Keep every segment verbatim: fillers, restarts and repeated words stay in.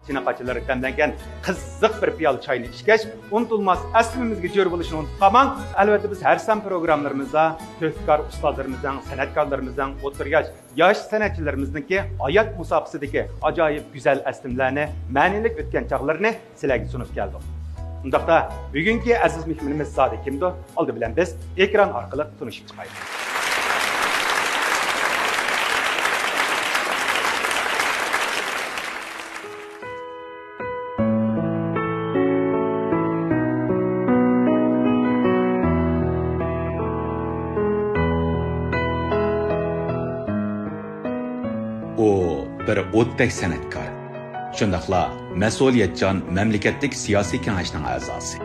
چىنە قاچىلىرى دەملەنگەن قىزىق بىر پىيالە چاينى ئىچكەچ، ئۇنتۇلماس ئەسلىمىمىزگە جۆر بولۇشنى ئۇنتۇپ قالماڭ. ئەلۋەتتە، بىز ھەر سان پروگراممىلىرىمىزدا تۆھپىكار ئۇستازلىرىمىزنىڭ، سەنئەتكارلىرىمىزنىڭ، ئوتتۇرا ياش، ياش سەنئەتچىلىرىمىزنىڭكى ھايات مۇساپىسىدىكى ئاجايىپ گۈزەل ئەسلىمىلەرنى، مەنىلىك ئۆتكەن چاغلىرىنى سىلەرگە سۇنۇپ كەلدۇق. ئۇنداقتا، بۈگۈنكى ئەزىز مېھمىنىمىز زادى كىمدۇ؟ ئالدى بىلەن بىز ئېكران ئارقىلىق تونۇشۇپ چىقايلى. ئۇ بىر ئوتتەك سەنئەتكار، شۇنداقلا مەسئۇلىيەتچان مەملىكەتلىك سىياسىي كېڭەشنىڭ ئەزاسى،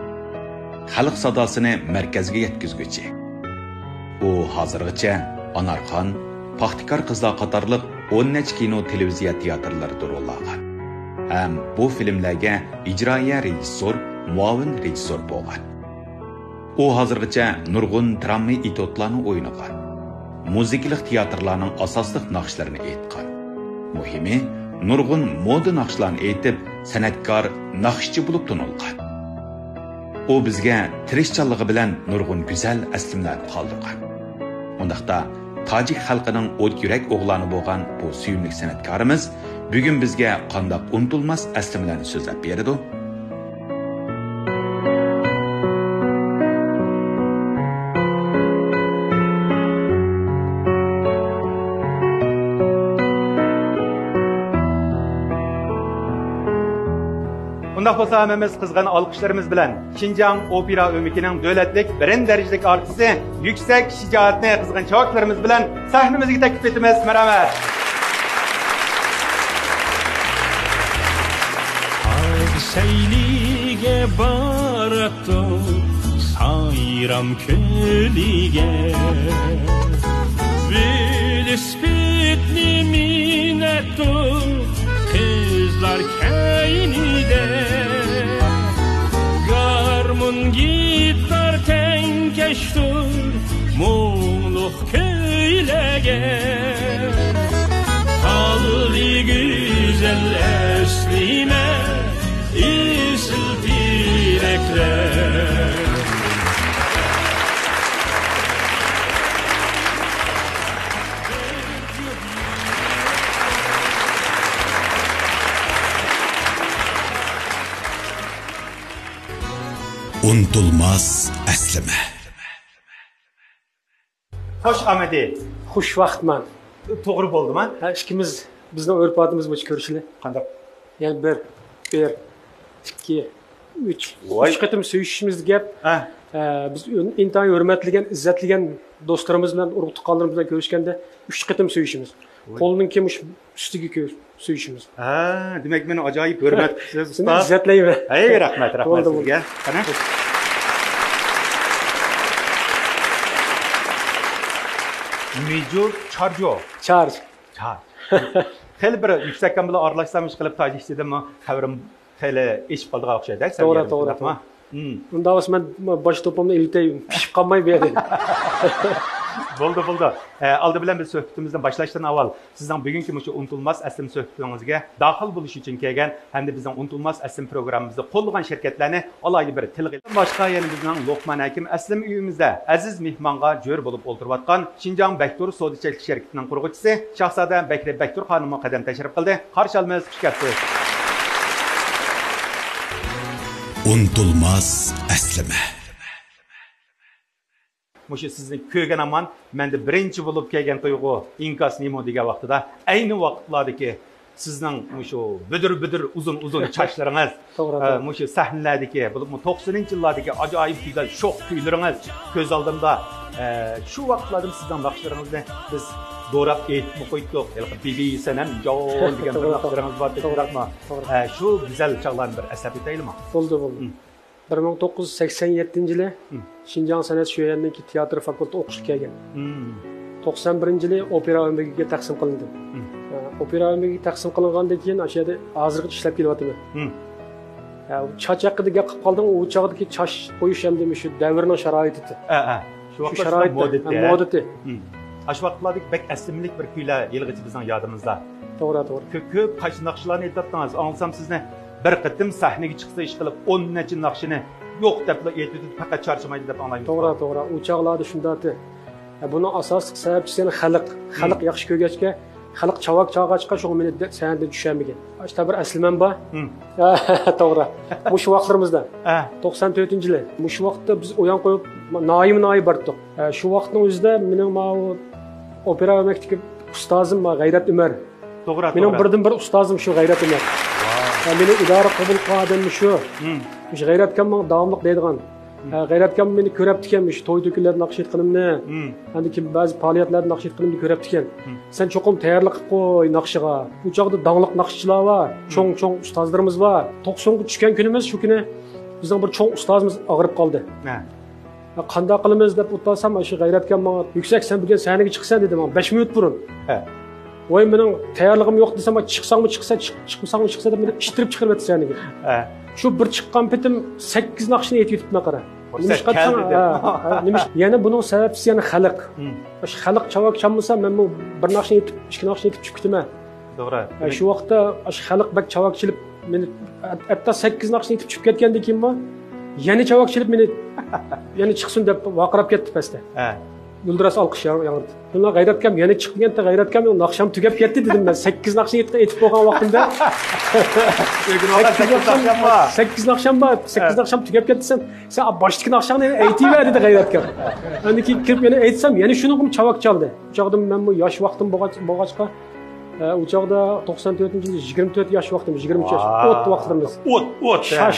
خەلق ساداسىنى مەركەزگە يەتكۈزگۈچى. ئۇ ھازىرغىچە ئانارخان، پاختىكار قىزلار قاتارلىق ئون نەچچە كىنو، تېلېۋىزىيە تىياتىرلىرىدا رول ئالغان ھەم بۇ فىلىملەرگە ئىجرائىيە رېژىسسور، مۇئاۋىن رېژىسسور بولغان. ئۇ ھازىرغىچە نۇرغۇن دراما ئېتيۇدلارنى ئوينىغان، مۇزىكىلىق تىياتىرلارنىڭ ئاساسلىق ناخشىلىرىنى ئېيتقان. مۇھىمى، نۇرغۇن مودا ناخشىلارنى ئېيتىپ، سەنئەتكار ناخشىچى بولۇپ تونۇلغان. ئۇ بىزگە تىرىشچانلىقى بىلەن نۇرغۇن گۈزەل ئەسلىمىلەرنى قالدۇرغان. ئۇنداقتا، تاجىك خەلقىنىڭ ئوت يۈرەك ئوغلانى بولغان بۇ سۆيۈملۈك سەنئەتكارىمىز بۈگۈن بىزگە قانداق ئۇنتۇلماس ئەسلىمىلەرنى سۆزلەپ بېرىدۇ؟ ئۇنداق بولسا، ھەممىمىز قىزغىن ئالقىشلىرىمىز بىلەن شىنجاڭ ئوپېرا ئۆمىكىنىڭ دۆلەتلىك بىرىنچى دەرىجىلىك ئارتىسى يۈكسەك شىجائەتنى قىزغىن چاۋاكلىرىمىز بىلەن سەھنىمىزگە تەكلىپ ئېتىمىز. مەرھەمەت. تاغ سەيلىگە باراتتۇق، سايرام كۆلىگە. ۋېلىسىپىتنى مىنەتتۇق، قىزلار كەينىدە. گارمون، گىتار تەڭكەشتۇر، مۇڭلۇق كۈيلەرگە قالدى گۈزەل ئەسلىمە، ئېسىل تىلەكلەر. ئۇنتۇلماس ئەسلىمە. خوش ئامىدى. خوش ۋاقىتمان. توغرا بولدىما؟ ھە، ئىككىمىز، بىزنىڭ ئۆرپ-ئادىتىمىز بويىچە كۆرۈشىلى. قانداق؟ يەنى بىر، بىر، ئىككى، ئۈچ. ۋاي. ئۈچ قېتىم سۆيۈشۈشىمىز گەپ. ھە. ھە، بىز ئىنتايىن ھۆرمەتلىگەن، ئىززەتلىگەن دوستلىرىمىز بىلەن، ئۇرۇق-تۇغقانلىرىمىز بىلەن كۆرۈشكەندە ئۈچ قېتىم سۆيۈشىمىز. ۋاي. قولنىڭكى مۇشۇ ئۈستىگە كۆ-، سۆيۈشىمىز. ھە، دېمەك، مېنى ئاجايىپ ھۆرمەت قىلىسىز، سېنى ئۇستاز. ئىززەتلەيمەن. ھەي، رەھمەت، رەھمەت بولدى، سىزگە. بولدى. قېنى. مىجۇ چارجو. چارج. چارج. خېلى بىر يۈكسەك گام بىلەن ئارىلاشسام، ئىشقىلىپ تاجىكچىدىنمۇ خەۋىرىم خېلى ئېشىپ قالىدىغان ئوخشايدۇ، توغرا، سەۋىيەم، توغرا، شۇنداقمۇ؟ توغرا. مم. ئۇنداق بولسا مەن باشقا توپۇمنى ئېلىۋېتەي، پىشىپ قالماي بۇ يەردە. بولدى، بولدى. ئە، ئالدى بىلەن بىز سۆھبىتىمىزنى باشلاشتىن ئاۋۋال سىزنىڭ بۈگۈنكى مۇشۇ ئۇنتۇلماس ئەسلىم سۆھبىتىڭىزگە داخىل بولۇش ئۈچۈن كەلگەن ھەمدە بىزنىڭ ئۇنتۇلماس ئەسلىم پروگراممىمىزنى قوللىغان شىركەتلەرنى ئالاھىدە بىر تىلغا ئېلىپ، باشقا يەنە بىزنىڭ لوقمان ھەكىم ئەسلىم ئۆيىمىزدە ئەزىز مېھمانغا جۆر بولۇپ ئولتۇرۇۋاتقان شىنجاڭ بەكتۇر سودا چەكلىك شىركىتىنىڭ قۇرغۇچىسى شاھزادە بەكرى بەكتۇر خانىممۇ قەدەم تەشرىپ قىلدى. قارشى ئالىمىز، خۇش كەپسىز. ئۇنتۇلماس ئەسلىمە. مۇشۇ سىزنى كۆرگەن ھامان مەندە بىرىنچى بولۇپ كەلگەن تۇيغۇ ئىنكاس نېمو دېگەن ۋاقتىدا، ئەينى ۋاقىتلاردىكى سىزنىڭ مۇشۇ بۈدۈر-بۈدۈر ئۇزۇن-ئۇزۇن چاچلىرىڭىز، توغرا، ئە، توغرا. مۇشۇ سەھنىلەردىكى، بولۇپمۇ توقسىنىنچى يىللاردىكى ئاجايىپ گۈزەل شوخ كۈيلىرىڭىز كۆز ئالدىمدا. ئە، شۇ ۋاقىتلاردىمۇ سىزنىڭ ناخشىلىرىڭىزنى بىز دوراپ ئېيتىپمۇ قويدۇق. ھېلىقى بىبى سەنەم جان دېگەن بىر توغرا، ناخشىلىرىڭىز بار، توغرا، شۇنداقمۇ؟ توغرا. ئە، شۇ گۈزەل چاغلارنى بىر ئەسلەپ ئۆتەيلىما؟ بولدى، بولدى. مم. بىر مىڭ توققۇز يۈز سەكسەن يەتتىنچى يىلى مم. شىنجاڭ سەنئەت شۆيۈەنىڭكى تىياتىر فاكۇلتېتىغا ئوقۇشقا كەلگەن. مم. توقسان بىرىنچى يىلى ئوپېرا ئۆمىكىگە تەقسىم قىلىندىم. مم. ئە، ئوپېرا ئۆمىكىگە تەقسىم قىلىنغاندىن كېيىن، ئاشۇ يەردە ھازىرغىچە ئىشلەپ كېلىۋاتىمەن. مم. ئە، چاچ ھەققىدە گەپ قىلىپ قالدىڭ، ئۇ چاغدىكى چاچ قويۇش ئەمدى مۇشۇ دەۋرنىڭ شارائىتى. ئە، ئە. شۇ شۇ ۋاقىتلار شارائىتتا، مودا ئىدى، ھە، ھە؟ مودا ئىدى. مم. ئاشۇ ۋاقىتلاردىكى بەك ئەسلىمىلىك بىر كۈيلەر ھېلىغىچە بىزنىڭ يادىمىزدا. توغرا، توغرا. كۆپ، كۆپ قايسى ناخشىلارنى ئېيتاتتىڭىز؟ ئاڭلىسام سىزنى بىر قېتىم سەھنىگە چىقسا ئىشقىلىپ ئون نەچچە ناخشىنى يوق دەپلا ئېيتىۋېتىدۇ، پەقەت چارچىمايدۇ دەپ ئاڭلايمىز. توغرا، توغرا. ئۇ چاغلاردا شۇنداق ئىدى. ھە، بۇنىڭ ئاساسلىق سەۋەبچىسى يەنە خەلق. خەلق ياخشى كۆرگەچكە، خەلق چاۋاك چالغاچقا، شۇڭا مېنى دە-، سەھنىدىن چۈشۈرمىگەن. ئاشۇنداق بىر ئەسلىمەم بار. توغرا. مۇشۇ ۋاقىتلىرىمىزدا. توقسان تۆتىنچى يىلى. مۇشۇ ۋاقىتتا بىز ئويۇن قويۇپ، ناھىيەمۇ ناھىيە باراتتۇق. شۇ ۋاقىتنىڭ ئۆزىدە مېنىڭ ماۋۇ ئوپېرا مەكتىپى ئۇستازىم بار، غەيرەت ئۆمەر. توغرا، مېنىڭ توغرا. بىردىنبىر ئۇستازىم شۇ غەيرەت ئۆمەر. ۋاي. ھە، مېنى ئىدارە قوبۇل قىلغان ئادەم شۇ. مم. مۇشۇ غەيرەتكەم ماڭا داۋاملىق دەيدىغان. مم. ھە، غەيرەتكەم مېنى كۆرەپتىكەن، مۇشۇ توي تۆكۈنلەردە ناخشا ئېيتقىنىمنى، مم. ئاندىن كېيىن بەزى پائالىيەتلەردە ناخشا ئېيتقىنىمنى كۆرەپتىكەن. مم. سەن چوقۇم تەييارلىق قىلىپ قوي ناخشىغا. ئۇ چاغدا داڭلىق ناخشىچىلار بار، مم. چوڭ، چوڭ ئۇستازلىرىمىز بار. توقسانغا چۈشكەن كۈنىمىز شۇ كۈنى بىزنىڭ بىر چوڭ ئۇستازىمىز ئاغرىپ قالدى. ھە. ھە، قانداق قىلىمىز دەپ ئولتۇرسام، شۇ غەيرەتكەم ماڭا، «يۈكسەك، سەن بۈگۈن سەھنىگە چىقىسەن» دېدى ماڭا، بەش مىنۇت بۇرۇن. ھە. ۋاي، مېنىڭ تەييارلىقىم يوق دېسەم، «چىقساڭمۇ چىقىسەن، چىق-، چىقمىساڭمۇ چىقىسەن» دەپ مېنى ئىتتىرىپ چىقىرىۋەتتى سەھنىگە. ھە. شۇ بىر چىققان پېتىم سەككىز ناخشىنى ئېيتىۋېتىپتىمەن، قارا. پۇرسەت نېمىشقا كەلدى دېسەڭ، دەپ. ھە، ھە، نېمىش-، يەنە بۇنىڭ سەۋەبچىسى يەنە خەلق. مم. شۇ خەلق چاۋاك چالمىسا، مەنمۇ بىر ناخشىنى ئېيتىپ، ئىككى ناخشىنى ئېيتىپ چۈشۈپ كېتىمەن. توغرا. ھە، شۇ ۋاقىتتا شۇ خەلق بەك چاۋاك چېلىپ، مېنى ھەتتا سەككىز ناخشىنى ئېيتىپ چۈشۈپ كەتكەندىن كېيىنمۇ يەنە چاۋاك چېلىپ مېنى يەنە چىقسۇن دەپ ۋارقىراپ كەتتى پەستە. ھە. گۈلدۈراس ئالقىش ياڭ-، ياڭرىتىپ. شۇنداق غەيرەتكەم يەنە چىقتى، غەيرەتكەم، ناخشام تۈگەپ كەتتى دېدىم مەن. سەككىز ناخشىنى ئېيتىپ، ئېيتىپ بولغان ۋاقتىمدا. سەككىز ناخشام بار. سەككىز ناخشام بار. سەككىز ناخشام تۈگەپ كەتتى دېسەم، سەن باشتىكى ناخشاڭنى ئېيتىۋەر دېدى غەيرەتكەم. ئاندىن كېيىن كىرىپ يەنە ئېيتسام، يەنە شۇنىڭغىمۇ چاۋاك چالدى. ئۇ چاغدا مەنمۇ ياش ۋاقتىم بولغاچ-، بولغاچقا، ئە، ئۇ چاغدا توقسان تۆتىنچى يىلى يىگىرمە تۆت ياش ۋاقتىم، يىگىرمە ئۈچ ياش. ۋاي. ئوت ۋاقتىمىز. ئوت، ئوت، ھە. شاش.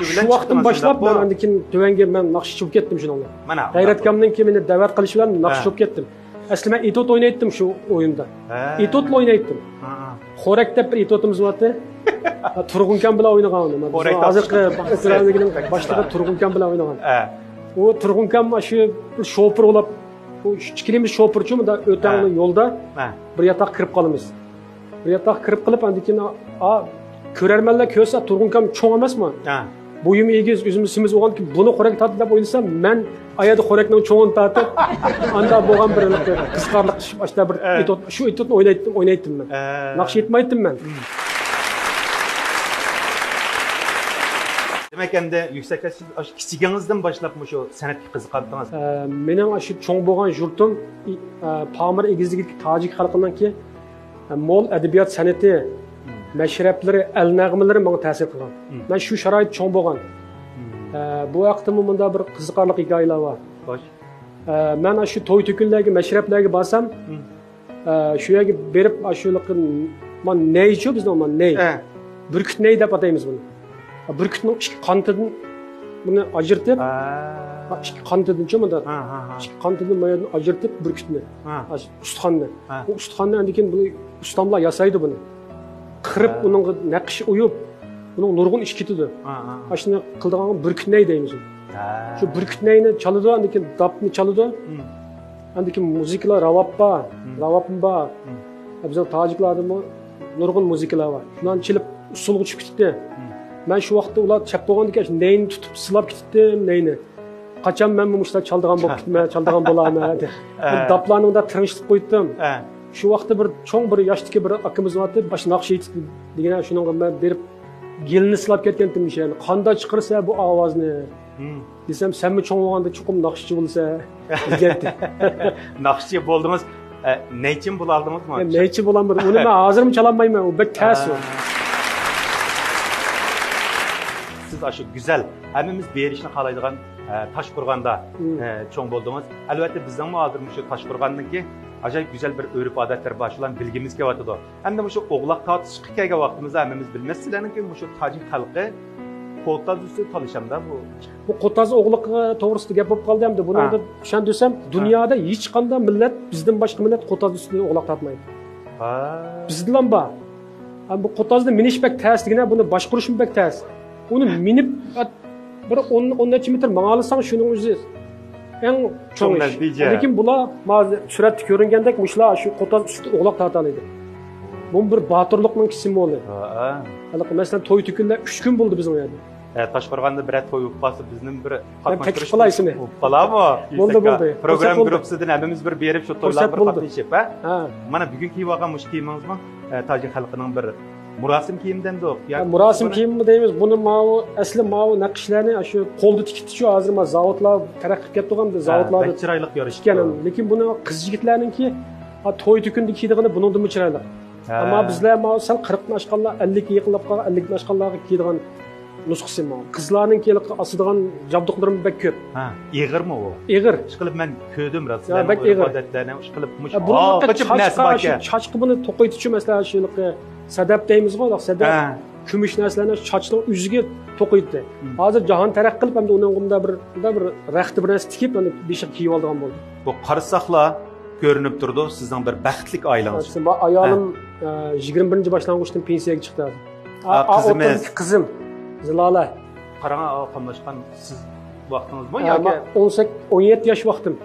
شۇ ۋاقىتتىن باشلاپ مەن ئاندىن كېيىن تۆۋەنگە مەن ناخشىچى بولۇپ كەتتىم شۇنىڭ بىلەن. مانا، غەيرەتكەمنىڭكى مېنى دەۋەت قىلىشى بىلەن ناخشىچى بولۇپ كەتتىم. ئەسلى مەن ئېتوت ئوينايتتىم شۇ ئويۇندا. ھە. ئېتوتلا ئوينايتتىم. ھە، ھە. خورەك دەپ بىر ئېتوتىمىز بارتى. تۇرغۇنكام بىلەن ئوينىغان ئۇنى. خورەك ھازىرقى ئوپېرا باشلىقى تۇرغۇنكام بىلەن ئوينىغان. ھە. ئۇ تۇرغۇنكام شۇ بىر شوپۇر بولۇپ، ئۇ ئىككىلىمىز شوپۇرچۇ، مۇنداق ئۆتەڭلار يولدا بىر ياتاققا كىرىپ قالىمىز. بىر ياتاققا كىرىپ قېلىپ، ئاندىن كېيىن، ئا، كۆرەرمەنلەر كۆرسە، تۇرغۇنكام چوڭ ئەمەسمۇ؟ ھە. بويۇم ئېگىز، ئۆزۈم سېمىز بولغاندىكىن بۇنى خورەك تارتتى دەپ ئويلىسام، مەن ئايادا خورەكنىڭ چوڭىنى تارتىپ، ئاندا بولغان بىر قىزىقارلىق ئىش، ئاشۇنداق بىر ئېتوت، شۇ ئېتوتنى ئوينايتتىم، ئوينايتتىم مەن. ناخشا ئېيتمايتتىم مەن. دېمەك، ئەمدى يۈكسەك، سىز ئاشۇ كىچىكىڭىزدىن باشلاپ مۇشۇ سەنئەتكە قىزىقارتىڭىز؟ ئە، مېنىڭ ئاشۇ چوڭ بولغان يۇرتۇم، ئى، ئە، پامىر ئېگىزلىكىدىكى تاجىك خەلقىنىڭكى مول ئەدەبىيات سەنئىتى، مەشرەپلىرى، ئەل نەغمىلىرى ماڭا تەسىر قىلغان. مەن شۇ شارائىتتا چوڭ بولغان. ئە، بۇ ھەقتىمۇ مۇنداق بىر قىزىقارلىق ھېكايىلەر بار. خوش. ئە، مەن ئاشۇ توي تۆكۈنلەرگە، مەشرەپلەرگە بارسام، ئە، شۇ يەرگە بېرىپ، ئاشۇ مانا نەيچۇ بىزنىڭ، مانا نەي. بۈركۈت نەي دەپ ئاتايمىز بۇنى. بۈركۈتنىڭ ئىككى قانىتىدىن بۇنى ئاجرىتىپ، ھە، ئىككى قانىتىدىنچۇ مۇنداق. ھە، ھە، ھە. ئىككى قانىتىدىن ما يەردىن ئاجرىتىپ بۈركۈتنى. ھە. ئۇستىخاننى. ھە. بۇ ئۇستىخاننى ئاندىن كېيىن بۇنى ئۇستاملار ياسايدۇ بۇنى. قىرىپ ھە. ئۇنىڭغا نەقىش ئويۇپ، بۇنىڭ نۇرغۇن ئىشى كېتىدۇ. ھە، ھە، ھە. ئاشۇنى قىلىدىغانغا بۈركۈت نەي دەيمىز. ھە. شۇ بۈركۈت نەينى چالىدۇ، ئاندىن كېيىن داپنى چالىدۇ. ئاندىن كېيىن مۇزىكىلار، راۋاب بار، راۋابمۇ بار. بىزنىڭ تاجىكلاردىمۇ نۇرغۇن مۇزىكىلار بار. شۇلارنى چېلىپ ئۇسسۇلغا چۈشۈپ كېتىپتۇ. مەن شۇ ۋاقىتتا ئۇلار چەپ بولغاندىكىن نەينى تۇتۇپ سىلاپ كېتىپتىم، نەينى. قاچان مەنمۇ مۇشۇنداق چالىدىغان بولۇپ كېتىمەن، چالىدىغان بولارمەن دەپ. ھە. داپلارنى مۇنداق تىرىڭشىتىپ قويۇپتۇم. ھە. شۇ ۋاقىتتا بىر چوڭ بىر ياشتىكى بىر ئاكىمىز بارتى، باش ناخشا ئېيتىپ دېگەن، شۇنىڭغا مەن بېرىپ گېلىنى سىلاپ كەتكەنتىم، يەنى قانداق چىقىرىسەن بۇ ئاۋازنى؟ دېسەم، سەنمۇ چوڭ بولغاندا چوقۇم ناخشىچى بولىسەن دېگەنتى. ناخشىچى بولدىڭىز، ئە، نەيچىمۇ بولالدىڭىزمۇ؟ نەيچى بولالمىدىم. ئۇنى مەن ھازىرمۇ چالالمايمەن. ئۇ بەك تەس ئۇ. سىز ئاشۇ گۈزەل، ھەممىمىز بېرىشنى خالايدىغان، ئە، تاشقورغاندا، ئە، چوڭ بولدىڭىز. ئەلۋەتتە، بىزنىڭمۇ ھازىر مۇشۇ تاشقورغاننىڭكى ئاجايىپ گۈزەل بىر ئۆرپ-ئادەتلىرى بار، شۇلارنى بىلگۈمىز كېلىۋاتىدۇ. ئەمدى مۇشۇ ئوغلاق تارتىشقا كەلگەن ۋاقتىمىزدا ھەممىمىز بىلىمىز، سىلەرنىڭكى مۇشۇ تاجىك خەلقى قوتاز ئۈستىدە تالىشامدا بۇ. بۇ قوتاز ئوغلىقى توغرىسىدا گەپ بولۇپ قالدى ئەمدى. بۇنىڭدا چۈشەندۈرسەم، دۇنيادا ھېچقانداق مىللەت بىزدىن باشقا مىللەت قوتاز ئۈستىدە ئوغلاق تارتمايدۇ. بىزدىلا بار. ھە، بۇ قوتازدا مىنىش بەك تەس دېگىنە، بۇنى باشقۇرۇشمۇ بەك تەس. ئۇنى مىنىپ، بىر ئون، ئون نەچچە مېتىر ماڭالىساڭ، شۇنىڭ ئۆزى ئەڭ چوڭ ئىش. نەتىجە. لېكىن بۇلار ھازىر سۈرەتتە كۆرۈنگەندەك مۇشۇلار شۇ قوتاز ئۈستىدە ئوغلاق تارتالايدۇ. بۇ بىر باتۇرلۇقنىڭ سىمۋولى. ھەئە. ھېلىقى مەسىلەن، توي تۆكۈنلەر ئۈچ كۈن بولدى بىزنىڭ يەردە. ئە، تاشقورغاندا بىرەر توي بولۇپ قالسا، بىزنى بىر قاتناشتۇرۇش تەكلىپ قىلايسىنى. بولۇپ قالامۇ؟ بولدى، بولدى. پروگرامما گۇرۇپپىسىدىن ھەممىمىز بىر بېرىپ، شۇ تويلارغا بىر قاتنىشىپ، ھە؟ ھە. مانا بۈگۈن كىيىۋالغان مۇشۇ كىيىمىڭىزمۇ، ئە، تاجىك خەلقىنىڭ بىر مۇراسىم كىيىمى دەمدۇق؟ ياكى مۇراسىم كىيىمىمۇ دەيمىز. بۇنى ماۋۇ، ئەسلى ماۋۇ نەقىشلەرنى شۇ قولدا تىكىپتىچۇ، ھازىر ما زاۋۇتلار تەرەققىي قىلىپ كەتتىغان، بىز زاۋۇتلاردا بەك چىرايلىق يارىشىپتۇ. ئىكەن. لېكىن بۇنى قىز يىگىتلەرنىڭكى، ھە، توي تۆكۈندە كىيىدىغىنى بۇنىڭدىنمۇ چىرايلىق. ھە. ئەمما بىزلەر ماۋۇ سەل قىرىقتىن ئاشقانلار، ئەللىككە يېقىنلاپ قالغان، ئەللىكتىن ئاشقانلارغا كىيىدىغان نۇسخىسى ماۋۇ. قىزلارنىڭكى ھېلىقى ئاسىدىغان جابدۇقلىرىمۇ بەك كۆپ. ھە، ئېغىرمۇ ئۇ؟ ئېغىر. ئىشقىلىپ مەن كۆردۈم، يا، بەك ئېغىر. ئادەتلەرنى ئىشقىلىپ مۇشۇ يا، بۇرۇنقى ئالغىچىپ نەرسە چاچقا، باركەن. شۇ چاچقا بۇنى توقۇيتىچۇ، مەسىلەن، شۇ ھېلىقى سەدەپ دەيمىزغۇ، ھېلىقى سەدەپ. ھە. كۈمۈش نەرسىلەرنى چاچنىڭ ئۆزىگە توقۇيتتى. ھازىر جاھان تەرەققىي قىلىپ، ئەمدى ئۇنىڭغا مۇنداق بىر، مۇنداق بىر رەختە بىر نەرسە تىكىپ، ئەمدى بېشىغا كىيىۋالىدىغان بولدى. بۇ قارىساقلا كۆرۈنۈپ تۇرىدۇ، سىزنىڭ بىر بەختلىك ئائىلىڭىز. ئايالىم، ھە، ئە، يىگىرمە بىرىنچى باشلانغۇچتىن پېنسىيەگە چىقتى ھازىر. ئا، قىزىمىز. ئوتتۇرىدىكى قىزىم زىلالە. قاراڭ، ئا، قاملاشقان سىز ۋاقتىڭىزمۇ ياكى؟ ئون سەككىز، ئون يەتتە ياش ۋاقتىم.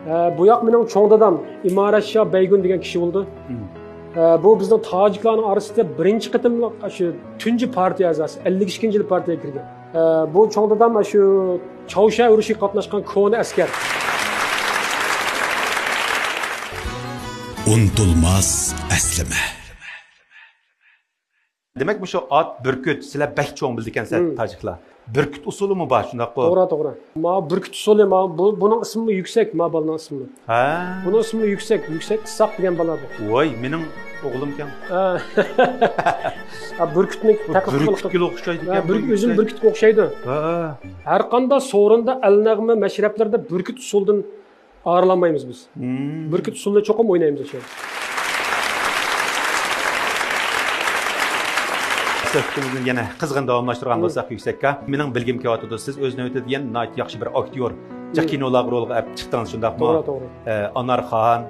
ئە، بۇ ياق مېنىڭ چوڭ دادام ئىمارەت شاھ بەيگۇن دېگەن كىشى بولىدۇ. ئە، بۇ بىزنىڭ تاجىكلارنىڭ ئارىسىدا بىرىنچى قېتىملىق شۇ تۇنجى پارتىيە ئەزاسى، ئەللىك ئىككىنچى يىلى پارتىيەگە كىرگەن. ئە، بۇ چوڭ دادام شۇ چاۋشيەن ئۇرۇشىغا قاتناشقان كونا ئەسكەر. ئۇنتۇلماس ئەسلىمە. دېمەك، مۇشۇ ئات بۈركۈت، سىلەر بەك چوڭ بىلىدىكەنسىلەر، تاجىكلار. بۈركۈت ئۇسسۇلىمۇ بار، شۇنداققۇ؟ توغرا، توغرا. ما بۈركۈت ئۇسسۇلى، ما بۇ، بۇنىڭ ئىسمىمۇ يۈكسەك، ما بالىنىڭ ئىسمى. ھە. بۇنىڭ ئىسمى يۈكسەك، يۈكسەك ئىسساق دېگەن بالا بۇ. ۋاي، مېنىڭ ئوغلۇمكەن. ھە. ھە، بۈركۈتنى بۇ تەقلىد قىلىپ بۈركۈتكىلا ئوخشايدىكەن. ھە، بۈركۈت ئۆزىمۇ بۈركۈتكە ئوخشايدۇ. ھە. ھەر قانداق سورۇندا، ئەلنەغمە، مەشرەپلەردە بۈركۈت ئۇسسۇلىدىن ئايرىلالمايمىز بىز. بۈركۈت ئۇسسۇلىنى چوقۇم ئوينايمىز ئاشۇ. سۆھبىتىمىزنى يەنە قىزغىن داۋاملاشتۇرغان بولساق، يۈكسەككا، مېنىڭ بىلگۈم كېلىۋاتىدۇ، سىز ئۆز نۆۋىتىدە يەنە ناھايىتى ياخشى بىر ئاكتيور. جىق كىنولارغا رولغا ئەپ چىقتىڭىز، شۇنداقمۇ؟ توغرا، توغرا. ئە، ئانارخان،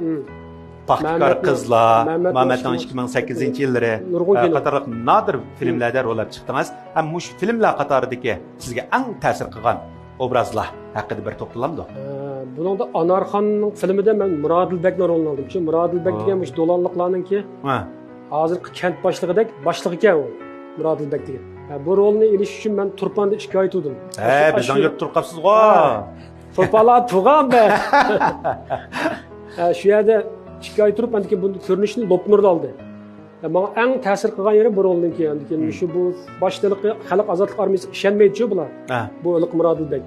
پاختىكار قىزلار، مەمەتنىڭ ئىككى مىڭ سەككىزىنچى يىللىرى، نۇرغۇن ئە، كىنو قاتارلىق نادىر فىلىملەردە رول ئەپ چىقتىڭىز. ھەم مۇشۇ فىلىملەر قاتارىدىكى سىزگە ئەڭ تەسىر قىلغان ئوبرازلار ھەققىدە بىر توختىلامدۇ؟ ئە، بۇنىڭدا ئانارخاننىڭ فىلىمىدا مەن مۇرادىل بەگنىڭ رولىنى ئالدىم. شۇ مۇرادىل بەگ دېگەن مۇشۇ دولانلىقلارنىڭكى ھازىرقى كەنت باشلىقىدەك باشلىقى ئىكەن ئۇ، مۇرادىل بەگ دېگەن. ھە، بۇ رولنى ئېلىش ئۈچۈن مەن تۇرپاندا ئىككى ئاي تۇردۇم. ھە، بىزنىڭ يۇرتتا تۇرۇپ قاپسىزغۇ. ھە، تۇرپانلاردا تۇرغان مەن. ھە، شۇ يەردە ئىككى ئاي تۇرۇپ، ئاندىن كېيىن بۇ كۆرۈنۈشنى لوپنۇردا ئالدى. ماڭا ئەڭ تەسىر قىلغان يېرى بۇ رولدىن كېيىن، ئاندىن كېيىن شۇ بۇ باشتا ھېلىقى خەلق ئازادلىق ئارمىيىسىغا ئىشەنمەيدىچۇ بۇلار. بۇ ھېلىقى مۇرادىل بەگ.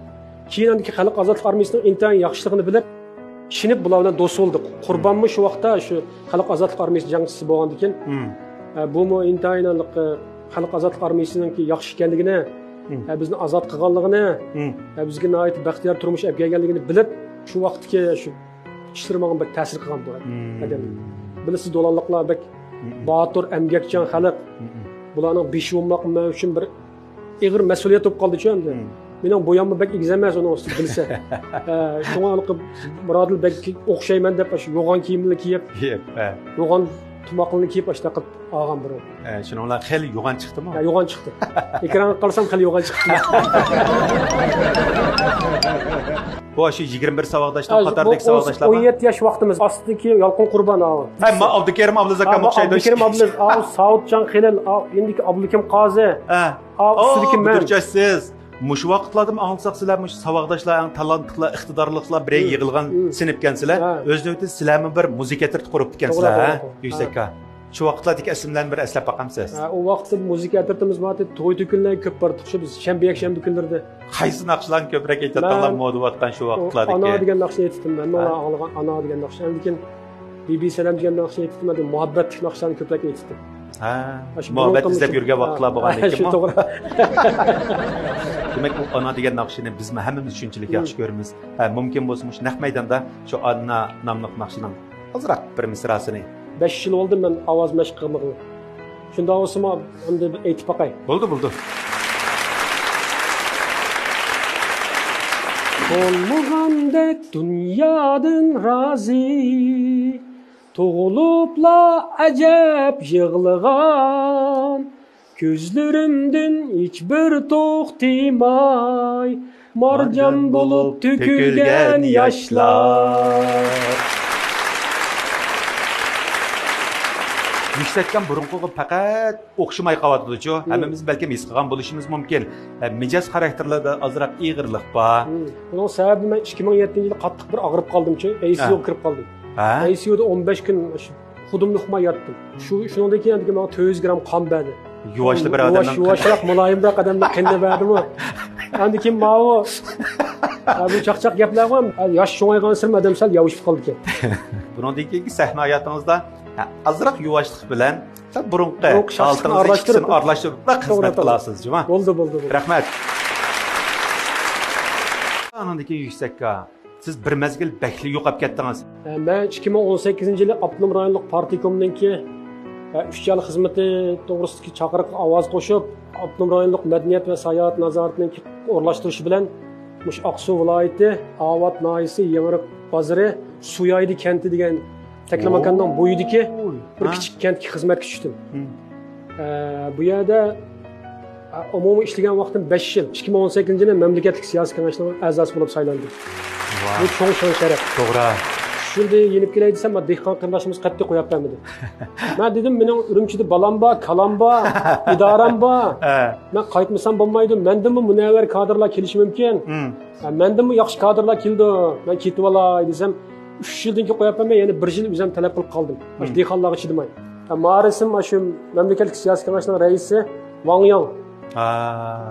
كېيىن ئاندىن كېيىن خەلق ئازادلىق ئارمىيىسىنىڭ ئىنتايىن ياخشىلىقىنى بىلىپ، ئىشىنىپ بۇلار بىلەن دوست بولدۇق. قۇربانمۇ شۇ ۋاقىتتا شۇ خەلق ئازادلىق ئارمىيىسى جەڭچىسى بولغاندىكىن، ئە، بۇمۇ ئىنتايىن ھېلىقى خەلق ئازادلىق ئارمىيىسىنىڭكى ياخشى ئىكەنلىكىنى، ئە، بىزنى ئازاد قىلغانلىقىنى، ئە، بىزگە ناھايىتى بەختىيار تۇرمۇش ئەپ كەلگەنلىكىنى بىلىپ، شۇ ۋاقىتتىكى شۇ ئىشلىرى ماڭا بەك تەسىر قىلغان بۇ ئادەم. بىلىسىز، دولانلىقلار بەك باتۇر، ئەمگەكچان خەلق. بۇلارنىڭ بېشى بولماق مەن ئۈچۈن بىر ئېغىر مەسئۇلىيەت بولۇپ قالدىچۇ ئەمدى. مېنىڭ بوياممۇ بەك ئېگىز ئەمەس ئۇنىڭ ئۈستىگە بىلسە. ئە، شۇڭا ھېلىقى مۇرادىل بەگكە ئوخشايمەن دەپ ئاشۇ يوغان كىيىملىرىنى كىيىپ، يوغان تۇماقلىرىنى كىيىپ ئاشۇنداق قىلىپ ئالغان بىر. ئە، شۇنىڭ بىلەن خېلى يوغان چىقتىمۇ؟ ھە، يوغان چىقتى. ئېكرانغا قارىسام خېلى يوغان چىقتى. بۇ شۇ يىگىرمە بىر ساۋاقداشنىڭ قاتارىدىكى ساۋاقداشلارمۇ؟ ئون يەتتە ياش ۋاقتىمىز. ئاستىدىكى يالقۇن قۇربان، ئاۋۇ. ھە، ما ئابدۇكېرىم ئابلىزاكام ئوخشايدۇ. ئابدۇكېرىم ئابلىز، ئاۋۇ ساۋۇتجان خېلىل، ئاۋۇ ئېنىكى ئابلىكىم قازى. ھە. ئاۋۇ ئۈستىدىكى مەن. سىز مۇشۇ ۋاقىتلاردىمۇ ئاڭلىساق، سىلەر مۇشۇ ساۋاقداشلار، ئەڭ تالانتلىقلار، ئىقتىدارلىقلار بىر يەرگە يىغىلغان سىنىپكەنسىلەر. ئۆز نۆۋىتىدە سىلەرمۇ بىر مۇزىكا ئەترىتى قۇرۇپتىكەنسىلەر، ھە، يۈكسەككە. شۇ ۋاقىتلاردىكى ئەسلىمىلەرنى بىر ئەسلەپ باقامسىز؟ ھە، ئۇ ۋاقىتتا مۇزىكا ئەترىتىمىز بار ئىدى، توي تۆكۈنلەرگە كۆپ باردۇق شۇ بىز، شەنبە، يەكشەنبە كۈنلىرىدە. قايسى ناخشىلارنى كۆپرەك ئېيتاتتىڭلار مودا بولۇۋاتقان شۇ ۋاقىتلاردىكى؟ ئانا دېگەن ناخشىنى ئېيتىتتىم مەن، ماڭا ئاڭلىغان ئانا دېگەن ناخشا. لېكىن بىبى سەلەم دېگەن ناخشىنى ئېيتىتتىم، مۇھەببەتلىك ناخشىلارنى كۆپرەك ئېيتىتتىم. ھە، مۇھەببەت ئىزدەپ يۈرگەن ۋاقىتلار بولغاندىكىنمۇ؟ شۇ توغرا. دېمەك، ئۇ ئانا دېگەن ناخشىنى بىزمۇ ھەممىمىز شۇنچىلىك ياخشى كۆرىمىز. ھە، مۇمكىن بولسا مۇشۇ نەق مەيداندا شۇ ئانا ناملىق ناخشىنىڭ ئازراق بىر مىسراسىنى. بەش يىل بولدى مەن ئاۋاز مەشىق قىلمىغىلى. شۇنداق بولسىمۇ ئەمدى بىر ئېيتىپ باقاي. بولدى، بولدى. بولمىغاندەك دۇنيادىن رازى، تۇغۇلۇپلا ئەجەب يىغلىغان، كۆزلىرىمدىن ھېچبىر توختىماي، مارجان بولۇپ تۆكۈلگەن ياشلار. يۈكسەككام بۇرۇنقىغا پەقەت ئوخشىماي قاۋاتىدۇچۇ. ھەممىمىز بەلكىم ھېس قىلغان بولۇشىمىز مۇمكىن. ئە، مىجەز خاراكتېرلىرىدا ئازراق ئېغىرلىق بار. بۇنىڭ سەۋەبى، مەن ئىككى مىڭ يەتتىنچى يىلى قاتتىق بىر ئاغرىپ قالدىمچۇ. ئەي سى يۇغا كىرىپ قالدىم. ھە؟ ئەي سى يۇدا ئون بەش كۈن شۇ خۇدۇمنى ئۇقماي ياتتىم. شۇ، شۇنىڭدىن كېيىن ماڭا تۆت يۈز گرام قان بەردى. يۇۋاشلا بىر ئادەمنىڭ يۇۋاش، يۇۋاشراق، مۇلايىمراق ئادەمنىڭ قېنىنى بەردىمۇ. ئاندىن كېيىن ماۋۇ، ھە، بۇ چاقچاق گەپلەر بار. ھە، ياش چوڭايغانسېرى ئادەم سەل ياۋىشىپ قالىدىكەن. بۇنىڭدىن كېيىنكى سەھنە ھاياتىڭىزدا، ھە، ئازراق يۇۋاشلىق بىلەن سەل بۇرۇنقى بۇرۇنقى شاخلىقنى ھالىتىڭىزنى ئارىلاشتۇرۇپ، ئىككىسىنى ئارىلاشتۇرۇپ، توغرا، خىزمەت توغرا. قىلارسىز، جۇما. بولدى، بولدى، بولدى. رەھمەت. ئانىڭدىن كېيىن يۈكسەككا، سىز بىر مەزگىل بەكلا يوقاپ كەتتىڭىز. ئە، مەن ئىككى مىڭ ئون سەككىزىنچى يىلى ئاپتونوم رايونلۇق پارتكومنىڭكى، ئە، ئۈچ يىل خىزمىتى توغرىسىدىكى چاقىرىققا ئاۋاز قوشۇپ، ئاپتونوم رايونلۇق مەدەنىيەت ۋە ساياھەت نازارىتىنىڭكى ئورۇنلاشتۇرۇشى بىلەن مۇشۇ ئاقسۇ ۋىلايىتى ئاۋات ناھىيەسى يېڭىرىق بازىرى سۇيايدى كەنتى دېگەن تەكلىماكاننىڭ بويىدىكى بىر ھە؟ كىچىك كەنتكە خىزمەتكە چۈشتۈم. ھىم. ئە، بۇ يەردە، ئە، ئومۇمىي ئىشلىگەن ۋاقتىم بەش يىل. ئىككى مىڭ ئون سەككىزىنچى يىلى مەملىكەتلىك سىياسىي كېڭەشنىڭ ئەزاسى بولۇپ سايلاندىم. ۋاھ. بۇ چوڭ شان شەرەپ. توغرا. ئۈچ يىلدىن يېنىپ كېلەي دېسەم، مانا دېھقان قېرىنداشلىرىمىز قەتئىي قويۇپ بەرمىدى. مەن دېدىم، مېنىڭ ئۈرۈمچىدە بالام بار، كالام بار، ئىدارەم بار. ھە. مەن قايتمىسام بولمايدۇ. مەندىنمۇ مۇنەۋۋەر كادىرلار كېلىشى مۇمكىن. ھىم. ھە، مەندىنمۇ ياخشى كادىرلار كېلىدۇ. مەن كېتىۋالاي دېسەم، ئۈچ يىلدىن كېيىن قويۇپ بەرمەي، يەنە بىر يىل ئۆزۈم تەلەپ قىلىپ قالدىم. مۇشۇ ھىم. دېھقانلارغا چىدىماي. ھە، مارىسىم ئاشۇ مەملىكەتلىك سىياسىي كېڭەشنىڭ رەئىسى ۋاڭ ياڭ. ھە.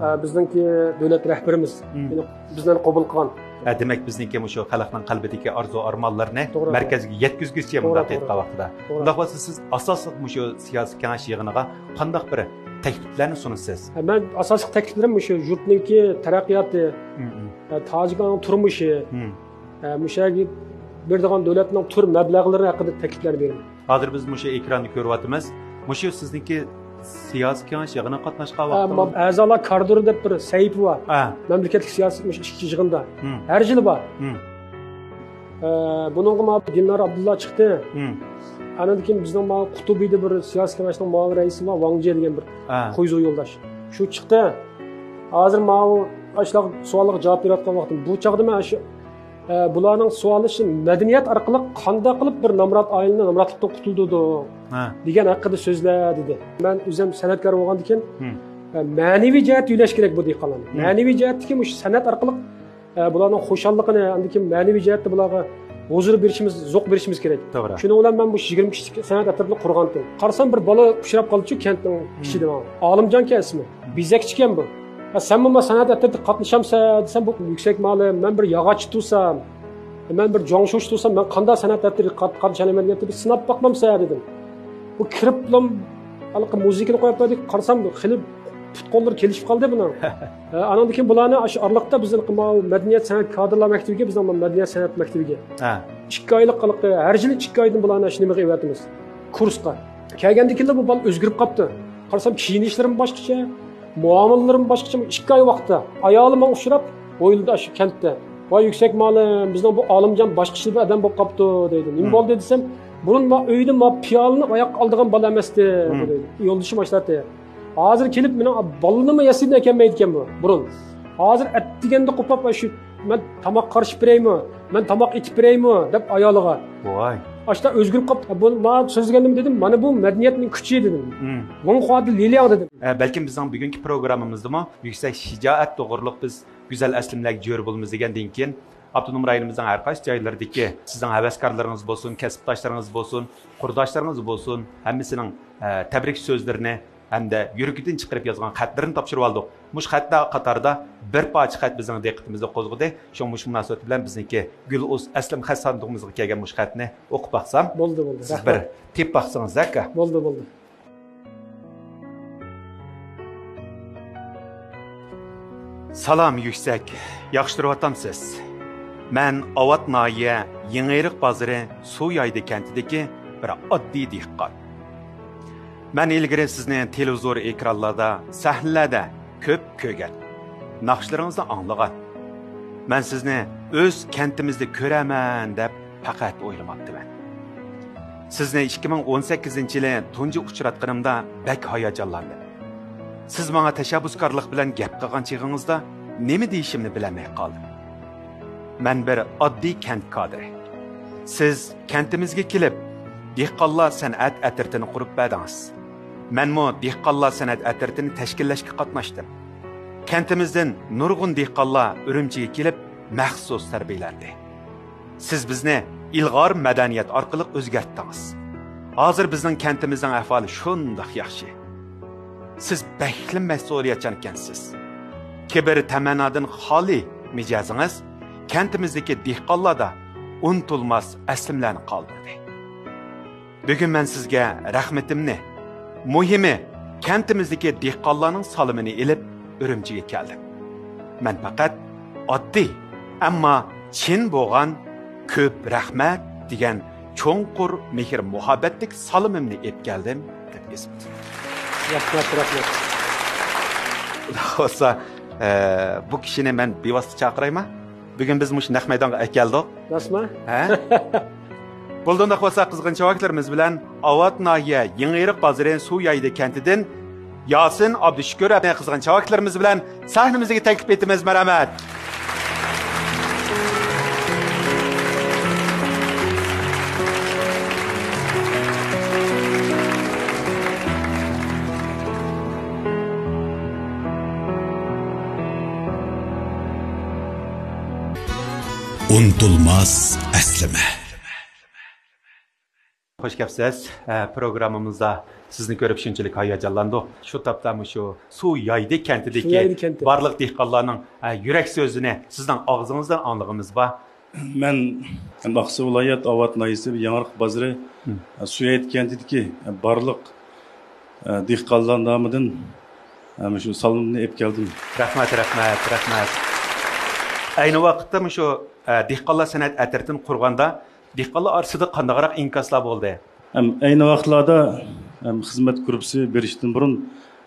ھە، بىزنىڭكى دۆلەت رەھبىرىمىز. ھىم. مېنى بىزنى قوبۇل قىلغان. ھە، دېمەك، بىزنىڭكى مۇشۇ خەلقنىڭ قەلبىدىكى ئارزۇ-ئارمانلىرىنى توغرا، مەركەزگە يەتكۈزگۈچى توغرا، مۇنداق توغرا. دەقىقە ۋاقتىدا. توغرا. ئۇنداق بولسا، سىز ئاساسلىق مۇشۇ سىياسىي كېڭەش يىغىنىغا قانداق بىر تەكلىپلەرنى سۇنىسىز؟ ھە، مەن ئاساسلىق تەكلىپلىرىم مۇشۇ يۇرتنىڭكى تەرەققىياتى، ھىم، ھىم. ھە، تاجىكلارنىڭ تۇرمۇشى، ھىم. ھە، مۇشۇ يەرگە بېرىدىغان دۆلەتنىڭ تۈر مەبلەغلىرى ھەققىدە تەكلىپلەرنى بېرىمەن. ھازىر بىز مۇشۇ ئېكراندا كۆرۈۋاتىمىز. مۇشۇ سىزنىڭكى سىياسىي كېڭەش يىغىنىغا قاتناشقان ھە، ۋاقتىڭىز. ما-، ئەزالار كارىدورى دەپ بىر سەھىپە بار. ھە. مەملىكەتلىك سىياسىي مۇشۇ ئىككى يىغىندا. ھىم. ھەر يىلى بار. ھىم. ئە، بۇنىڭغا ما دىلنار ئابدۇللا چىقتى. ھىم. ئاندىن كېيىن بىزنىڭ ما قۇتۇبىدا بىر سىياسىي كېڭەشنىڭ مۇئاۋىن رەئىسى بار، ۋاڭ جيې دېگەن بىر ھە. خۇيزۇ يولداش. شۇ چىقتى. ھازىر ماۋۇ ئاشۇلار سوئاللارغا جاۋاب بېرىۋاتقان ۋاقتىم. بۇ چاغدا مەن شۇ، ئە، بۇلارنىڭ سوئالى شۇ مەدەنىيەت ئارقىلىق قانداق قىلىپ بىر نامرات ئائىلىنى نامراتلىقتىن قۇتۇلدۇرىدۇ ھە. دېگەن ھەققىدە سۆزلە دېدى. مەن ئۆزۈم سەنئەتكار بولغاندىكىن، ھىم. ئە، مەنىۋى جەھەتتە يۆلەش كېرەك بۇ دېھقانلارنى. ھىم. مەنىۋى جەھەتتىكى مۇشۇ سەنئەت ئارقىلىق ئە، بۇلارنىڭ خۇشاللىقىنى، ئاندىن كېيىن مەنىۋى جەھەتتە بۇلارغا ھۇزۇر بېرىشىمىز، زوق بېرىشىمىز كېرەك. توغرا. شۇنىڭ بىلەن مەن بۇ يىگىرمە كىشىلىك سەنئەت ئەترىتىنى قۇرغانتىم. قارىسام، بىر بالا ئۇچراپ قالدىچۇ كەنتنىڭ ئىچىدە ماڭا. ئالىمجانكەن ئىسمى. بېزەكچىكەن بۇ. «ھە، سەنمۇ ما سەنئەت ئەترىتىگە قاتنىشامسەن؟» دېسەم، «بۇ يۈكسەك مالىم، مەن بىر ياغاچچى تۇرسام، مەن بىر جاڭشۇچى تۇرسام، مەن قانداق سەنئەت ئەترىتىگە قات-، قاتنىشالايمەن؟» دېگەنتى، «بىر سىناپ باقمامسەن؟» دېدىم. بۇ كىرىپلا ھېلىقى مۇزىكىنى قويۇپ بەردى، قارىسام خېلى پۇت-قوللىرى كېلىشىپ قالدى بۇنىڭ. ھە، ئانىڭدىن كېيىن بۇلارنى ئاشۇ ئارىلىقتا بىزنىڭ ماۋۇ مەدەنىيەت سەنئەت كادىرلار مەكتىۋىگە، بىزنىڭ مەدەنىيەت سەنئەت مەكتىۋىگە ھە. ئىككى ئايلىق ھېلىقى، ھەر يىلى ئىككى ئايدىن بۇلارنى ئاشۇ نېمىگە ئەۋەتىمىز. كۇرسقا. كەلگەندىن كېيىنلا بۇ بالا ئۆزگىرىپ قاپتۇ. قارىسام كىيىنىشلىرىمۇ باشقىچە، مۇئامىلىلىرىمۇ باشقىچە. ئىككى ئاي ۋاقىتتا ئايالى ماڭا ئۇچراپ، ھويلىدا ئاشۇ كەنتتە، «ۋاي يۈكسەك مالىم، بىزنىڭ بۇ ئالىمجان باشقىچە بىر ئادەم بولۇپ قاپتۇ» دەيدۇ. «نېمە ھىم. بولدى؟» دېسەم، «بۇرۇن ما ئۆيدە ما پىيالىنى ئاياققا ئالىدىغان بالا ئەمەستى» ھىم. بۇ دەيدۇ. يولدىشىم ئاشۇنداق دەيدۇ. ھازىر كېلىپ مېنىڭ بالىنىمۇ ياسىنى ئەكەلمەيدىكەن بۇ بۇرۇن. ھازىر ئەتىگەندە قوپاپ، «ئاشۇ مەن تاماق قارىشىپ بېرەيمۇ؟ مەن تاماق ئېتىپ بېرەيمۇ؟» دەپ ئايالىغا. ۋاي. ئاشۇنداق ئۆزگىرىپ قاپتۇ. بۇ، ماڭا سۆزلىگەندىمۇ دېدىم، «مانا بۇ مەدەنىيەتنىڭ كۈچى» دېدىم. ھىم. ۋېنخۇادە لىلياڭ دېدىم. ئە، بەلكىم بىزنىڭ بۈگۈنكى پروگراممىمىزدىمۇ يۈكسەك شىجائەت توغرۇلۇق بىز گۈزەل ئەسلىمىلەرگە جۆرە بولىمىز دېگەندىن كېيىن، ئاپتونوم رايونىمىزنىڭ ھەر قايسى جايلىرىدىكى سىزنىڭ ھەۋەسكارلىرىڭىز بولسۇن، كەسىپداشلىرىڭىز بولسۇن، قۇرداشلىرىڭىز بولسۇن، ھەممىسىنىڭ، ئە، تەبرىك سۆزلىرىنى ھەمدە يۈرىكىدىن چىقىرىپ يازغان خەتلىرىنى تاپشۇرۇۋالدۇق. مۇشۇ خەتلەر قاتارىدا بىر پارچە خەت بىزنىڭ دىققىتىمىزنى قوزغىدى. شۇڭا مۇشۇ مۇناسىۋەت بىلەن بىزنىڭكى گۈلئۇز ئەسلىم خەت ساندۇقىمىزغا كەلگەن مۇشۇ خەتنى ئوقۇپ باقسام. بولدى، بولدى. سىز رەھمەت. بىر تېپىپ باقسىڭىز، ئاكا. بولدى، بولدى. سالام يۈكسەك، ياخشى تۇرۇۋاتامسىز؟ مەن ئاۋات ناھىيە يېڭىئېرىق بازىرى سۇيايدى كەنتىدىكى بىر ئاددىي دېھقان. مەن ئىلگىرى سىزنى تېلېۋىزور ئېكرانلاردا، سەھنىلەردە كۆپ كۆرگەن، ناخشىلىرىڭىزنى ئاڭلىغان. مەن سىزنى ئۆز كەنتىمىزدە كۆرەرمەن دەپ پەقەت ئويلىماپتىمەن. سىزنى ئىككى مىڭ ئون سەككىزىنچى يىلى تۇنجى ئۇچراتقىنىمدا بەك ھاياجانلاندىم. سىز ماڭا تەشەببۇسكارلىق بىلەن گەپ قىلغان چېغىڭىزدا نېمە دېيىشىمنى بىلەلمەي قالدىم. مەن بىر ئاددىي كەنت كادىرى. سىز كەنتىمىزگە كېلىپ، دېھقانلار سەنئەت ئەترىتىنى قۇرۇپ بەردىڭىز. مەنمۇ دېھقانلار سەنئەت ئەترىتىنى تەشكىللەشكە قاتناشتىم. كەنتىمىزدىن نۇرغۇن دېھقانلار ئۈرۈمچىگە كېلىپ، مەخسۇس تەربىيەلەندى. سىز بىزنى ئىلغار مەدەنىيەت ئارقىلىق ئۆزگەرتتىڭىز. ھازىر بىزنىڭ كەنتىمىزنىڭ ئەھۋالى شۇنداق ياخشى. سىز بەكلا مەسئۇلىيەتچان ئىكەنسىز. كىبىر تەمەننادىن خالىي مىجەزىڭىز كەنتىمىزدىكى دېھقانلاردا ئۇنتۇلماس ئەسلىمىلەرنى قالدۇردى. بۈگۈن مەن سىزگە رەھمىتىمنى، مۇھىمى، كەنتىمىزدىكى دېھقانلارنىڭ سالىمىنى ئېلىپ، ئۈرۈمچىگە كەلدىم. مەن پەقەت ئاددىي، ئەمما چىن بولغان «كۆپ رەھمەت» دېگەن چوڭقۇر مېھىر-مۇھەببەتلىك سالىمىمنى ئېلىپ كەلدىم، دەپ يېزىپتۇ. رەھمەت، رەھمەت. خۇدا خالىسا، ئە، بۇ كىشىنى مەن بىۋاسىتە چاقىرايمەن. بۈگۈن بىز مۇشۇ نەق مەيدانغا ئەكەلدۇق. راستمۇ؟ ھە؟ بولدى، ئۇنداق بولسا، قىزغىن چاۋاكلىرىمىز بىلەن ئاۋات ناھىيە يېڭىئېرىق بازىرى سۇيايدى كەنتىدىن ياسىن ئابدۇشۈكۈر ئەپەندىنى قىزغىن چاۋاكلىرىمىز بىلەن سەھنىمىزگە تەكلىپ ئېتىمىز. مەرھەمەت. ئۇنتۇلماس ئەسلىمە. خوش كەپسىز. ئە، پروگراممىمىزدا سىزنى كۆرۈپ شۇنچىلىك ھاياجانلاندۇق. شۇ تاپتا مۇشۇ سۇيايدى كەنتىدىكى سۇيايدى كەنتى. بارلىق دېھقانلارنىڭ، ئە، يۈرەك سۆزىنى سىزنىڭ ئاغزىڭىزدىن ئاڭلىغىمىز بار. مەن ئاقسۇ ۋىلايەت ئاۋات ناھىيەسى يېڭىئېرىق بازىرى، ھىم. سۇيايدى كەنتىدىكى بارلىق، ئە، دېھقانلار نامىدىن، ئە، مۇشۇ سالامنى ئېلىپ كەلدىم. رەھمەت، رەھمەت، رەھمەت. ئەينى ۋاقىتتا مۇشۇ، ئە، دېھقانلار سەنئەت ئەترىتىنى قۇرغاندا، دېھقانلار ئارىسىدا قانداقراق ئىنكاسلار بولدى؟ ھەم ئەينى ۋاقىتلاردا، ھەم خىزمەت گۇرۇپپىسى بېرىشتىن بۇرۇن،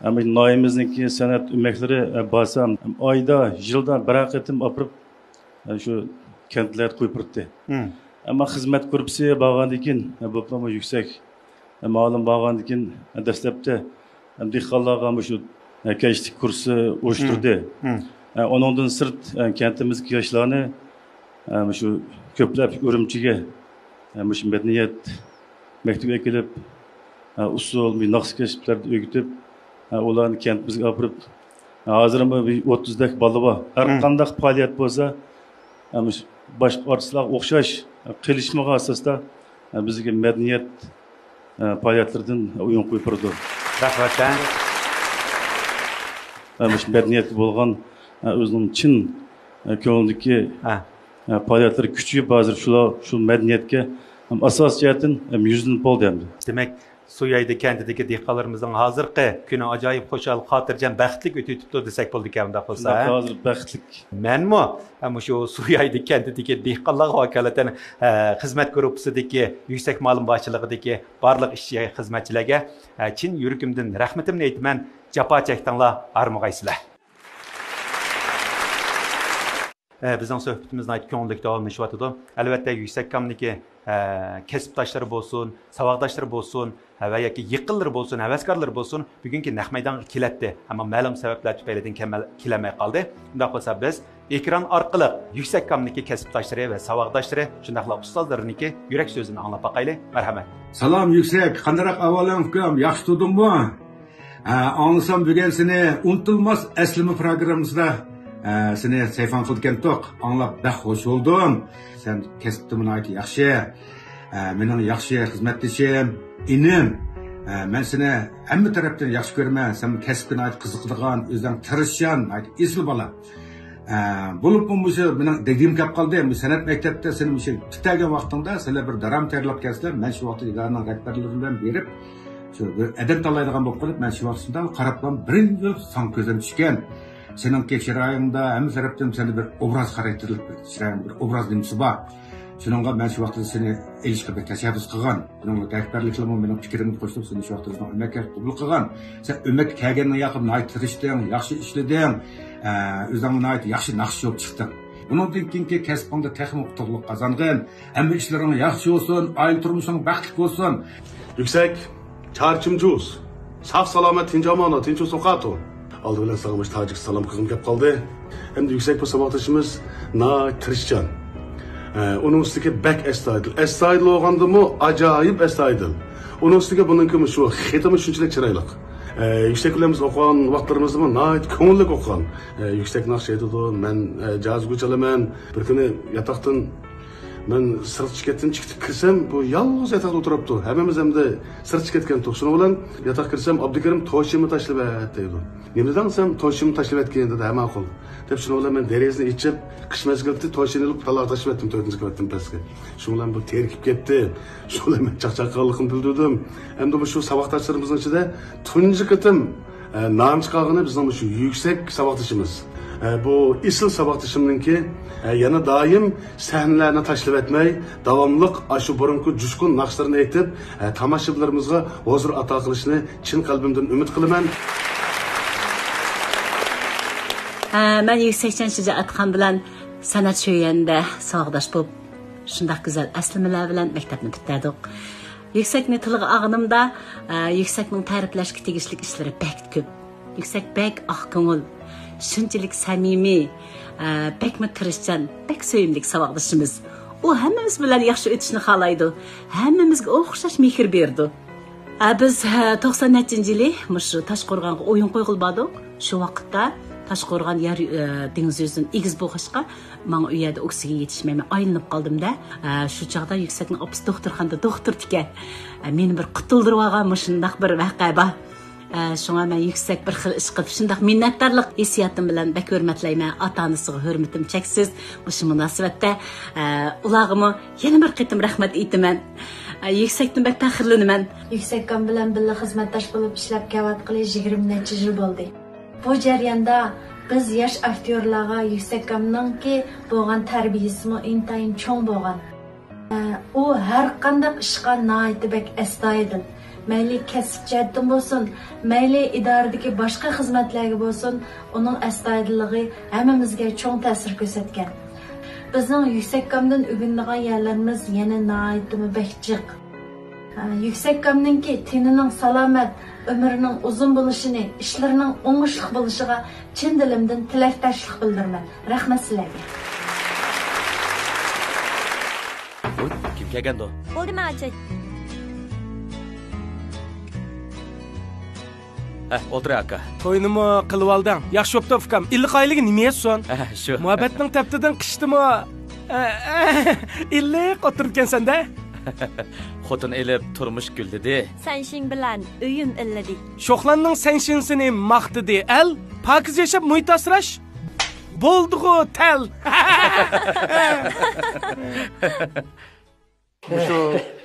ھەم ناھىيەمىزنىڭكى سەنئەت ئۆمەكلىرى، ئە، بارسا، ھەم ئايدا، يىلدا بىرەر قېتىم ئاپىرىپ، ئە، شۇ كەنتلەردە قويۇپ بېرەتتى. مم. ئەمما خىزمەت گۇرۇپپىسى بارغاندىن كېيىن، ئە، بولۇپمۇ يۈكسەك، ئە، مالىم بارغاندىن كېيىن، ئە، دەسلەپتە، ئە، دېھقانلارغا مۇشۇ، ئە، كەچلىك كۇرس ئۇيۇشتۇردى. مم. مم. ئە، ئۇنىڭدىن سىرت، ئە، كەنتىمىزدىكى ياشلارنى، ئە، مۇشۇ كۆپلەپ ئۈرۈمچىگە، ئە، مۇشۇ مەدەنىيەت مەكتىۋىگە ئەكېلىپ، ئە، ئۇسسۇل، ناخشا كەسىپلەردە ئۆگىتىپ، ئە، ئۇلارنى كەنتىمىزگە ئاپىرىپ، ھازىرمۇ بىر ئوتتۇزدەك بالا بار. ھەر مم. قانداق پائالىيەت بولسا، ئە، مۇشۇ باشقا ئارتىسلارغا ئوخشاش قېلىشمىغان ئاساستا، ئە، بىزگە مەدەنىيەت، ئە، پائالىيەتلىرىدىن ئويۇن قويۇپ بېرىدۇ. رەھمەت. ئە، مۇشۇ مەدەنىيەتكە بولغان، ئە، ئۆزىنىڭ چىن، ئە، كۆڭلىدىكى، ھە. ئە، پائالىيەتلىرى كۈچىيىپ، ھازىر شۇلار، شۇ مەدەنىيەتكە ھەم ئاساسىي جەھەتتىن ھەم يۈزلىنىپ بولدى ئەمدى. دېمەك، سۇيايدى كەنتىدىكى دېھقانلىرىمىزنىڭ ھازىرقى كۈنى ئاجايىپ خۇشال، خاتىرجەم، بەختلىك ئۆتۈۋېتىپتۇ دېسەك بولىدىكەن، ئۇنداق بولسا، شۇنداق، ھە؟ ھازىر بەختلىك. مەنمۇ، ھە، مۇشۇ سۇيايدى كەنتىدىكى دېھقانلارغا ۋاكالىتەن، ھە، خىزمەت گۇرۇپپىسىدىكى يۈكسەك مالىم باشچىلىقىدىكى بارلىق ئىشچى خىزمەتچىلەرگە، ھە، چىن يۈرىكىمدىن رەھمىتىمنى ئېيتىمەن. جاپا چەكتىڭلار، ھارمىغايسىلەر. ئە، بىزنىڭ سۆھبىتىمىز ناھايىتى كۆڭۈللۈك داۋاملىشىۋاتىدۇ. ئەلۋەتتە، يۈكسەك كامدىكى، ئە، كەسىپداشلىرى بولسۇن، ساۋاقداشلىرى بولسۇن، ھە، ۋە ياكى يېقىنلىرى بولسۇن، ھەۋەسكارلىرى بولسۇن، بۈگۈنكى نەق مەيدانغا كېلەتتى. ئەمما مەلۇم سەۋەبلەر تۈپەيلىدىن كەمەل-، كېلەلمەي قالدى. ئۇنداق بولسا، بىز ئېكران ئارقىلىق يۈكسەك كامدىكى كەسىپداشلىرى ۋە ساۋاقداشلىرى، شۇنداقلا ئۇستازلىرىنىڭكى يۈرەك سۆزىنى ئاڭلاپ باقايلى. مەرھەمەت. سالام يۈكسەك، قانداق ئەھۋالىڭ ئۇكام؟ ياخشى تۇردۇڭمۇ؟ ھە، ئاڭلىسام بۈگۈن سېنى ئۇنتۇلماس ئەسلىمە پروگراممىسىدا، ھە، سېنى سەيفان قىلىدىكەنتۇق. ئاڭلاپ بەك خوش بولدۇم. سەن كەسىپتىمۇ ناھايىتى ياخشى. ھە، مېنىڭ ياخشى خىزمەتدىشىم، ئىنىم. ھە، مەن سېنى ھەممە تەرەپتىن ياخشى كۆرىمەن. سەن كەسىپكە ناھايىتى قىزىقىدىغان، ئۆزۈڭ تىرىشچان، ناھايىتى ئېسىل بالا. ئە، بولۇپمۇ مۇشۇ مېنىڭ دېگۈم كەپ قالدى. مۇشۇ سەنئەت مەكتەپتە سېنى مۇشۇ پۈتتۈرگەن ۋاقتىڭدا سېنى بىر دارام تەييارلاپ كەلسىلەر، مەن شۇ ۋاقىتتا ئىدارىنىڭ رەھبەرلىرى بىلەن بېرىپ، شۇ بىر ئادەم تاللايدىغان بولۇپ قېلىپ، مەن شۇ ۋاقىت شۇنداق قاراپلا بىر يىل ساڭا كۆزۈم چۈشكەن. سېنىڭكى چىرايىڭدا ھەممە تەرەپتىن سەندە بىر ئوبراز خاراكتېرلىك بىر چىرايىڭ، بىر ئوبراز نېمىسى بار. شۇنىڭغا مەن شۇ ۋاقىتتا سېنى ئېلىشقا بىر تەشەببۇس قىلغان. شۇنىڭغا رەھبەرلىكلىرىمۇ مېنىڭ پىكرىمنى قوشۇپ، سېنى شۇ ۋاقىتتا ئۆزىنىڭ ئۆمەككە قوبۇل قىلغان. سەن ئۆمەككە كەلگەندىن ياقىپ ناھايىتى تىرىشتىڭ، ياخشى ئىشلىدىڭ، ئە، ئۆزۈڭمۇ ناھايىتى ياخشى ناخشىچى بولۇپ چىقتىڭ. بۇنىڭدىن كېيىنكى كەسپىڭدە تېخىمۇ ئۇتۇقلۇق قازانغىن. ھەممە ئىشلىرىڭ ياخشى بولسۇن، ئائىلە تۇرمۇشۇڭ بەختلىك بولسۇن. يۈكسەك، چارچىمجۇز. ساق سالامەت تىنچ ئامانلا، تىنچ سوقاتۇ. ئالدى بىلەن ساڭا مۇشۇ تاجىك سالام قىلغۇم كەپ قالدى. ئەمدى يۈكسەك بۇ ساۋاقدىشىمىز ناھايىتى تىرىشچان. ئە، ئۇنىڭ ئۈستىگە بەك ئەستايىدىل. ئەستايىدىل بولغاندىمۇ ئاجايىپ ئەستايىدىل. ئۇنىڭ ئۈستىگە بۇنىڭكىمۇ شۇ خېتىمۇ شۇنچىلىك چىرايلىق. ئە، يۈكسەك بىلەن بىز ئوقۇغان ۋاقىتلىرىمىزدىمۇ ناھايىتى كۆڭۈللۈك ئوقۇغان. ئە، يۈكسەك ناخشا ئېيتىدۇ، مەن، ئە، جاز گۇچ ئالىمەن. بىر كۈنى ياتاقتىن مەن سىرتقا چىقىپ كەتتىم، چىقىپ كىرسەم، بۇ يالغۇز ياتاقتا ئولتۇرۇپتۇ. ھەممىمىز ئەمدى سىرتقا چىقىپ كەتكەنتۇق. شۇنىڭ بىلەن ياتاققا كىرسەم، ئابدۇكېرىم توشىمۇ تاشلىۋەت دەيدۇ. نېمە دېدىڭ دېسەم، توشىمۇ تاشلىۋەتكىن دېدى. ھە، ماقۇل دەپ، شۇنىڭ بىلەن مەن دېرىزىنى ئېچىپ، قىش مەزگىلىدە توشىنى ئېلىپ تالاغا تاشلىۋەتتىم، تۆتىنچى قەۋەتتىن پەسكە. شۇنىڭ بىلەن بۇ تېرىكىپ كەتتى. شۇنىڭ بىلەن مەن چاقچاققانلىقىمنى بىلدۈردۈم. ئەمدى مۇشۇ ساۋاقداشلىرىمىزنىڭ ئىچىدە تۇنجى قېتىم، ئە، نام چىقارغىنى بىزنىڭ مۇشۇ يۈكسەك ساۋاقدىشىمىز. ئە، بۇ ئېسىل ساۋاقدىشىمنىڭكى، ئە، يەنە دائىم سەھنىلەرنى تاشلىۋەتمەي، داۋاملىق ئاشۇ بۇرۇنقى جۇشقۇن ناخشىلىرىنى ئېيتىپ، ئە، تاماشىبىنلىرىمىزغا ھۇزۇر ئاتا قىلىشىنى چىن قەلبىمدىن ئۈمىد قىلىمەن. ئە، مەن يۈكسەكجان شىجائەتخان بىلەن سەنئەت شۆيۈنىدە ساۋاقداش بولۇپ، شۇنداق گۈزەل ئەسلىمىلەر بىلەن مەكتەپنى پۈتتۈردۇق. يۈكسەكنى تىلغا ئالغىنىمدا، ئە، يۈكسەكنىڭ تەرىپلەشكە تېگىشلىك ئىشلىرى بەك كۆپ. يۈكسەك بەك ئاق كۆڭۈل، شۇنچىلىك سەمىمىي، ئە، بەكمۇ تىرىشچان، بەك سۆيۈملۈك ساۋاقدىشىمىز. ئۇ ھەممىمىز بىلەن ياخشى ئۆتۈشنى خالايدۇ. ھەممىمىزگە ئوخشاش مېھىر بېرىدۇ. ئە، بىز، ھە، توقسان نەچچىنچى يىلى مۇشۇ تاشقورغانغا ئويۇن قويغىلى باردۇق. شۇ ۋاقىتتا تاشقورغان يەر، ئە، دېڭىز يۈزىدىن ئېگىز بولغاچقا، ماڭا ئۇ يەردە ئوكسىگېن يېتىشمەيمەن، ئايلىنىپ قالدىم-دە. ئە، شۇ چاغدا يۈكسەكنىڭ ئاپىسى دوختۇرخانىدا دوختۇر ئىكەن. ئە، مېنى بىر قۇتۇلدۇرۇۋالغان مۇشۇنداق بىر ۋەقە بار. ئە، شۇڭا مەن يۈكسەك بىر خىل ئىش قىلىپ، شۇنداق مىننەتدارلىق ھېسسىياتىم بىلەن بەك ھۆرمەتلەيمەن. ئاتا-ئانىسىغا ھۆرمىتىم چەكسىز. مۇشۇ مۇناسىۋەتتە، ئە، ئۇلارغىمۇ يەنە بىر قېتىم رەھمەت ئېيتىمەن. ئە، يۈكسەكتىن بەك پەخىرلىنىمەن. يۈكسەككام بىلەن بىللە خىزمەتداش بولۇپ ئىشلەپ كېلىۋاتقىلى يىگىرمە نەچچە يىل بولدى. بۇ جەرياندا بىز ياش ئاكتيورلارغا يۈكسەككامنىڭكى بولغان تەربىيىسىمۇ ئىنتايىن چوڭ بولغان. ئۇ ھەر قانداق ئىشقا ناھايىتى بەك ئەستايىدىل. مەيلى كەسىپ جەھەتتىن بولسۇن، مەيلى ئىدارىدىكى باشقا خىزمەتلەرگە بولسۇن، ئۇنىڭ ئەستايىدىللىقى ھەممىمىزگە چوڭ تەسىر كۆرسەتكەن. بىزنىڭ يۈكسەككامدىن ئۆگىنىدىغان يەرلىرىمىز يەنە ناھايىتىمۇ بەك جىق. يۈكسەككامنىڭكى تېنىنىڭ سالامەت، ئۆمرىنىڭ ئۇزۇن بولۇشىنى، ئىشلىرىنىڭ ئوڭۇشلۇق بولۇشىغا چىن دىلىمدىن تىلەكداشلىق بىلدۈرىمەن. رەھمەت سىلەرگە. ۋوي، كىم كەلگەندۇ؟ بولدى، مەن ئاچاي. ھە، ئولتۇر ئاكا. توينىمۇ قىلىۋالدىڭ. ياخشى بوپتۇ، ئۇكام. ئىللىق ئايلىقى نېمە يەيسۇن؟ ھە، شۇ. مۇھەببەتنىڭ تەپتىدىن قىچتىمۇ، ئە، ئە، ئىللىق ئولتۇرىدىكەنسەن-دە. خوتۇن ئېلىپ تۇرمۇش گۈللىدى. سەنشىڭ بىلەن ئۆيۈم ئىللىدى. شوخلاننىڭ سەنشىنسىنى ماختىدى ئەل. پاكىز ياشاپ مۇھىت ئاسراش بولدىغۇ تەل. مۇشۇ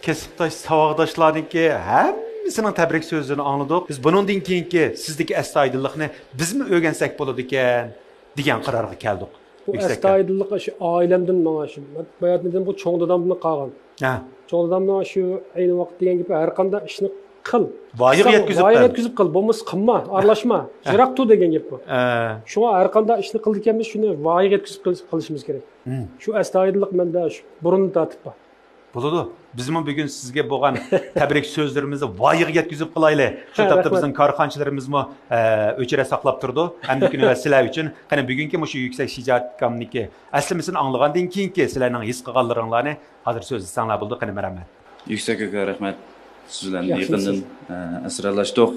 كەسىپداش ساۋاقداشلارنىڭكى ھەممىسىنىڭ تەبرىك سۆزلىرىنى ئاڭلىدۇق. بىز بۇنىڭدىن كېيىنكى سىزدىكى ئەستايىدىللىقنى بىزمۇ ئۆگەنسەك بولىدىكەن دېگەن قارارغا كەلدۇق. بۇ يۈكسەك ئەستايىدىللىق شۇ ئائىلەمدىن ماڭا شۇ، باياتىندىن بۇ چوڭ دادامدىن قالغان. ھە. چوڭ دادامنىڭ شۇ ئەينى ۋاقىت دېگەن گېپى، ھەر قانداق ئىشنى قىل. ۋايىغا يەتكۈزۈپ قىل. يەتكۈزۈپ قىل، بولمىسا قىلما، ئارىلاشما، ھە، يىراق تۇر دېگەن گەپ بۇ. ھە. شۇڭا ھەر قانداق ئىشنى قىلىدىكەنمىز، شۇنى ۋايىغا يەتكۈزۈپ قىلىش، قىلىشىمىز كېرەك. ھە. شۇ ئەستايىدىللىق مەندە شۇ بۇرۇندىن تارتىپ بار. بولىدۇ. بىزمۇ بۈگۈن سىزگە بولغان تەبرىك سۆزلىرىمىزنى ۋايىغا يەتكۈزۈپ قىلايلى. شۇ ھە، تاپتا رەھمەت. بىزنىڭ كارخانىچىلىرىمىزمۇ، ئە، ئۆچرەت ساقلاپ تۇرىدۇ. ئەمدىكى نۆۋەت سىلەر ئۈچۈن. قېنى، بۈگۈنكى مۇشۇ يۈكسەك شىجائەتكامنىڭكى ئەسلىمىسىنى ئاڭلىغاندىن كېيىنكى سىلەرنىڭ ھېس قىلغانلىرىڭلارنى ھازىر سۆزلىسەڭلار بولىدۇ. قېنى، مەرھەمەت. يۈكسەك ئاكا، رەھمەت. سىز بىلەن يېقىندىن، ئە، ئەسەرلەشتۇق.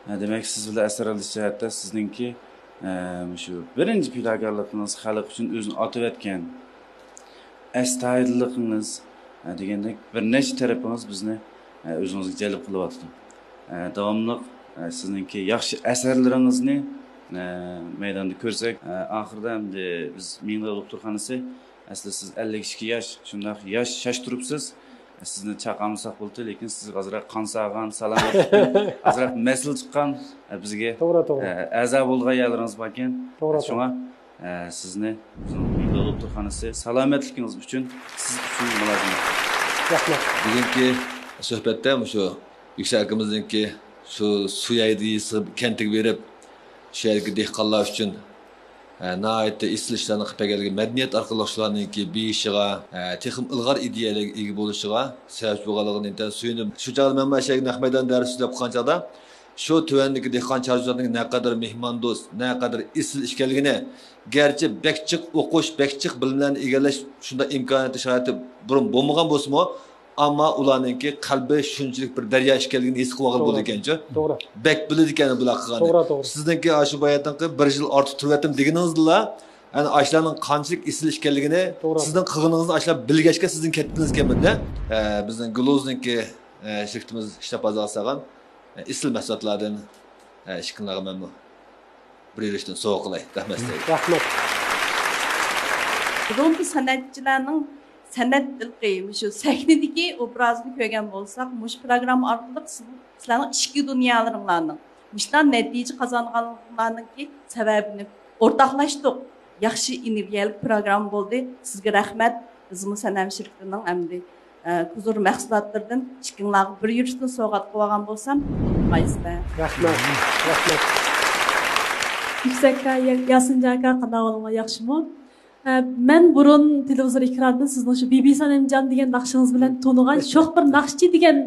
ئە، دېمەك، سىز بىلەن ئەسەرلەش جەھەتتە سىزنىڭكى، ئە، مۇشۇ بىرىنچى پىداكارلىقىڭىز، خەلق ئۈچۈن ئۆزىنى ئاتىۋەتكەن ئەستايىدىللىقىڭىز، ئە، دېگەندەك بىر نەچچە تەرىپىڭىز بىزنى، ئە، ئۆزىڭىزگە جەلپ قىلىۋاتىدۇ. ئە، داۋاملىق، ئە، سىزنىڭكى ياخشى ئەسەرلىرىڭىزنى، ئە، مەيداندا كۆرسەك، ئە، ئاخىرىدا ئەمدى بىز مىڭلىق دوختۇرخانىسى، ئەسلى سىز ئەللىك ئىككى ياش، شۇنداق ياش، شاش تۇرۇپسىز. سىزنى چاقىرمىساق بولدى، لېكىن سىز ئازراق قان ساغان، سالامەتلىكتىن ئازراق مەسىلە چىققان، ئە، بىزگە، توغرا، توغرا. ئە، ئەزا بولىدىغان يەرلىرىڭىز باركەن. توغرا، شۇڭا، توغرا. ئە، سىزنى بىزنىڭ مىڭلىق دوختۇرخانىسى سالامەتلىكىڭىز ئۈچۈن، سىز ئۈچۈن مۇلازىمەت قىلىمىز. رەھمەت. بۈگۈنكى سۆھبەتتە مۇشۇ يۈكسەك ئاكىمىزنىڭكى شۇ سۇيايدى يېزىسى كەنتىگە بېرىپ، شۇ يەردىكى دېھقانلار ئۈچۈن، ئە، ناھايىتى ئېسىل ئىشلارنى قىلىپ بەرگەنلىكى، مەدەنىيەت ئارقىلىق شۇلارنىڭكى بېيىشىغا، ئە، تېخىمۇ ئىلغار ئىدىيەلەرگە ئىگە بولۇشىغا سەۋەبچى بولغانلىقىدىن ئىنتايىن سۆيۈندۈم. شۇ چاغدا مەنمۇ ئەشەگە نەق مەيدان دەرس سۆزلەپ قىلغان چاغدا، شۇ تۆۋەندىكى دېھقان چارۋىچىلىقنىڭ نەقەدەر مېھماندوست، نەقەدەر ئېسىل ئىكەنلىكىنى، گەرچە بەك جىق ئوقۇش، بەك جىق بىلىملەرنى ئىگىلەش شۇنداق ئىمكانىيىتى، شارائىتى بۇرۇن بولمىغان بولسىمۇ، ئەمما ئۇلارنىڭكى قەلبى شۇنچىلىك بىر دەريا ئىكەنلىكىنى ھېس قىلىۋالغىلى بولىدىكەنچۇ. توغرا. بەك بىلىدىكەن بۇلار قىلغاننى. توغرا، توغرا. سىزنىڭكى ئاشۇ باياتىنقى بىر يىل ئارتۇق تۇرۇۋەتتىم دېگىنىڭىزدىلا، يەنى ئاشۇلارنىڭ قانچىلىك ئېسىل ئىكەنلىكىنى توغرا. سىزنىڭ قىلغىنىڭىزنى ئاشۇلار بىلگەچكە سىزدىن كەتكىنىڭىز كەلمىدى. ئە، بىزنىڭ گلوزنىڭكى، ئە، شىركىتىمىز ئىشلەپ ھازىرغا سالغان، ئە، ئېسىل مەھسۇلاتلاردىن، ئە، ئىككىڭلارغا مەنمۇ بىر يۈرۈشتىن سوۋغا قىلاي. رەھمەت سىلەرگە. رەھمەت. بۇرۇنقى سەنئەتچىلەرنىڭ سەنئەت ھېلىقى مۇشۇ سەھنىدىكى ئوبرازىنى كۆرگەن بولساق، مۇشۇ پروگرامما ئارقىلىق سىز-، سىلەرنىڭ ئىچكى دۇنيالىرىڭلارنىڭ مۇشۇنداق نەتىجە قازانغانلىقىڭلارنىڭكى سەۋەبىنى ئورتاقلاشتۇق. ياخشى ئېنېرگىيەلىك پروگرامما بولدى. سىزگە رەھمەت. بىزمۇ سەنئەت شىركىتىنىڭ ئەمدى، ئە، كۇزۇر مەھسۇلاتلىرىدىن ئىككىڭلارغا بىر يۈرۈشتىن سوۋغات قىلىۋالغان بولسام، قايسىدە؟ رەھمەت. رەھمەت. يۈكسەك ئاكا، يا-، ياسىنجان ئاكا، قانداق ئەھۋالىڭلار، ياخشىمۇ؟ ئە، مەن بۇرۇن تېلېۋىزور ئېكرانىدىن سىزنىڭ شۇ بىبى سەنەمجان دېگەن ناخشىڭىز بىلەن تونۇغان شوخ بىر ناخشىچى دېگەن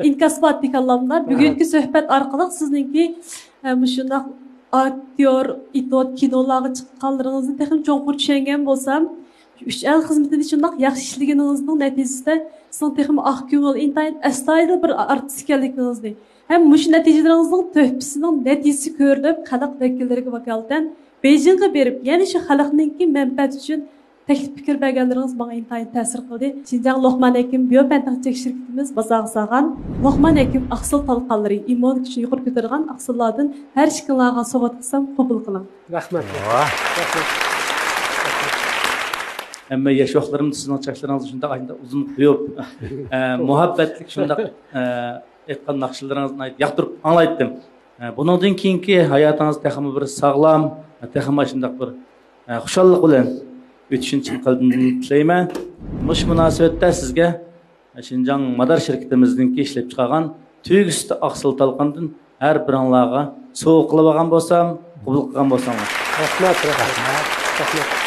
ئىنكاس بار ئىدى كاللامدا. بۈگۈنكى سۆھبەت ئارقىلىق سىزنىڭكى، ئە، مۇشۇنداق ئاكتيور، ئېتيۇد، كىنولارغا چىققانلىرىڭىزنى تېخىمۇ چوڭقۇر چۈشەنگەن بولسام، ئۈچ ئەل خىزمىتىدە شۇنداق ياخشى ئىشلىگىنىڭىزنىڭ نەتىجىسىدە سىزنىڭ تېخىمۇ ئاق كۆڭۈل، ئىنتايىن ئەستايىدىل بىر ئارتىس ئىكەنلىكىڭىزنى ھەم مۇشۇ نەتىجىلىرىڭىزنىڭ تۆھپىسىنىڭ نەتىجىسى كۆرۈلۈپ، خەلق ۋەكىللىرىگە ۋاكالىتەن بېيجىڭغا بېرىپ، يەنە شۇ خەلقنىڭكى مەنپەئەتى ئۈچۈن تەكلىپ پىكىر بەرگەنلىرىڭىز ماڭا ئىنتايىن تەسىر قىلدى. شىنجاڭ لوقمان ھېكىم بىيو پەن تېخنىك شىركىتىمىز بازارغا سالغان لوقمان ھېكىم ئاقسىل تالقانلىرى ئىممۇنىتېتىنى يۇقىرى كۆتۈرىدىغان ئاقسىللاردىن ھەر ئىككىڭلارغا سوۋغات قىلسام قوبۇل قىلىڭ. رەھمەت. ۋاھ. رەھمەت. ھەممە ياش ۋاقىتلىرىمدا سىزنىڭ چاچلىرىڭىزنى شۇنداق، شۇنداق ئۇزۇن قويۇپ، ئە، مۇھەببەتلىك شۇنداق، ئە، ئېيتقان ناخشىلىرىڭىزنى ياقتۇرۇپ ئاڭلايتتىم. ئە، بۇنىڭدىن كېيىنكى ھاياتىڭىز تېخىمۇ بىر ساغلام، تېخىمۇ شۇنداق بىر، ئە، خۇشاللىق بىلەن ئۆتۈشىنى چىن قەلبىمدىن تىلەيمەن. مۇشۇ مۇناسىۋەتتە سىزگە شىنجاڭ مادار شىركىتىمىزنىڭكى ئىشلەپچىقارغان تۈگە سۈتى ئاقسىل تالقاندىن ھەر بىرىڭلارغا سوۋغا قىلىۋالغان بولسام، قوبۇل قىلغان بولساڭلار. رەھمەت، رەھمەت. رەھمەت.